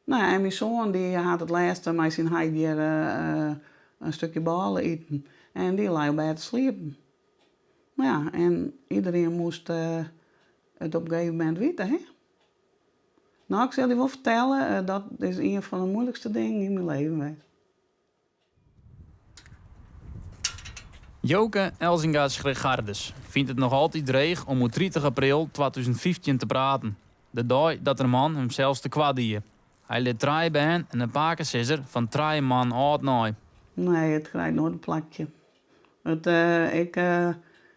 No ja, en myn soan dy hat it lêste mei syn heit hjir in stikje bôle iten en dy lei op bêd te sliepen. No ja, en iderien moast it op in gegeven momint witte, hè. No, ik sil dy wol fertelle, dat is ien fan de moeilikste dingen yn myn leven west. Joke Elzinga-Schregardus fynt it noch altyd dreech om oer 30 april 2015 te praten, de dei dat har man himsels tekoart die. Hy lit trije bern en in pakesizzer fan trije moannen âld nei. Nee, it krijt noait in plakje. It, ik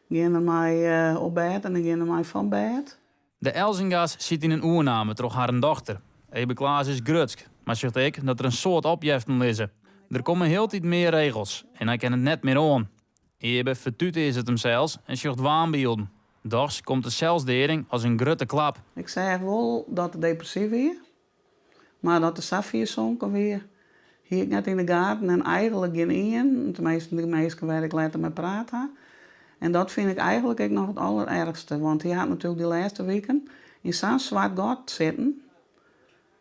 gean der mei op bêd en ik gean der mei fan bêd. De Elzinga's sitte yn in oername troch harren dochter. Ebe Klaas is grutsk, mar sjocht ek dat der in soad opjeften lizze. Der komme hieltyd mear regels en hy kin it net mear oan. Ebe fertutearzet himsels en sjocht waanbylden. Dochs komt de selsdeading as in grutte klap. Ik seach wol dat er depressyf wie, mar dat er safier sonken wie, hie ik net yn de gaten en eigenlik gjinien, teminsten de minsken wêr't ik letter mei praat ha. En dat fyn ik eigenlik ek noch it allererchste, want hy hat natuerlik dy lêste wiken yn sa'n swart gat sitten.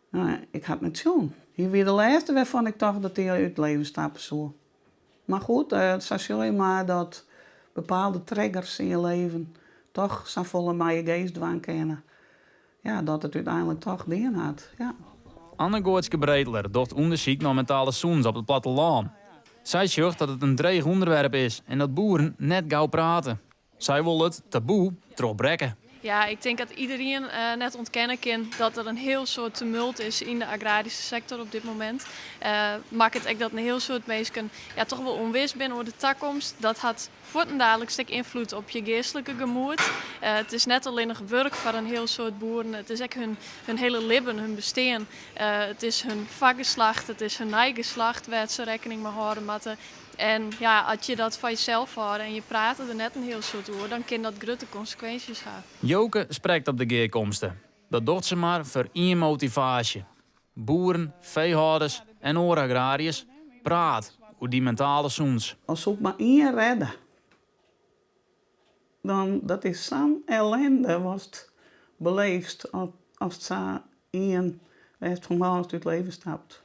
No, ik ha it net sjoen. Hy wie de lêste wêrfan ik tocht dat hy út it leven stappe soe. Mar goed, sa sjogge je mar dat bepaalde triggers yn je leven toch safolle mei je geast dwaan kinne. Ja, dat it úteinlik toch dien hat, ja. Anne-Goaitske Breteler docht ûndersyk nei mentale sûnens op it plattelân. Sy sjocht dat it in dreech ûnderwerp is en dat boeren net gau prate. Sy wol it taboe trochbrekke. Ja, ik tink dat iderien net ûntkenne kin dat der in hiel soad tumult is yn de agraryske sektor op dit momint. Makket ek dat in hiel soad minsken ja, toch wol ûnwis binne oer de takomst. Dat hat fuortendaliks ek ynfloed op je geastlike gemoed. It is net allinnich wurk foar in hiel soad boeren, it is ek hun, hun hiele libben, hun bestean. It is hun foargeslacht, it is hun neigeslacht wêr't se rekkening mei hâlde moatte. En ja, as je dat foar jesels hâlde en je prate der net in hiel soad oer, dan kin dat grutte konsekwinsjes ha. Joke sprekt op de gearkomste. Dat docht se mar foar ien motivaasje. Boeren, feehâlders en oare agrariërs, praat oer dy mentale sûnens. Al soe ik mar ien rêde, dan dat is sa'n ellinde watst beleefst ast sa ien wêr'tst fan hâldst út it leven stapt.